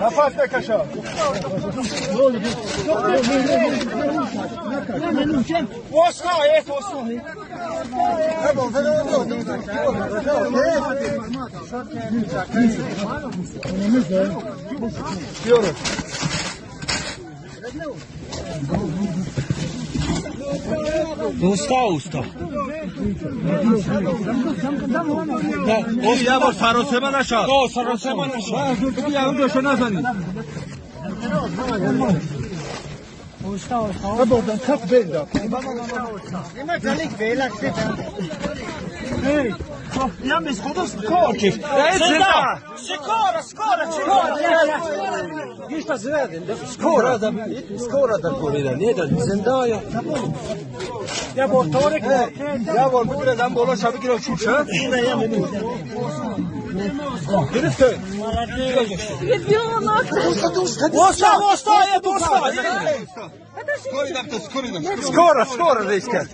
Нафас мекашад. Оста, оста. Уста, уста. Я бор саросема нашад. То саросема нашад. Ягонҷошо назанӣ. Скоро, скоро, скоро. Скоро да, скоро да горида, не да зинда. Я бор торик. Я бор бигирам боло ша бигирам чуша. Гирифте. Ребенок! Оста, оста, оста. Скоро, скоро. Скоро, скоро, Риска.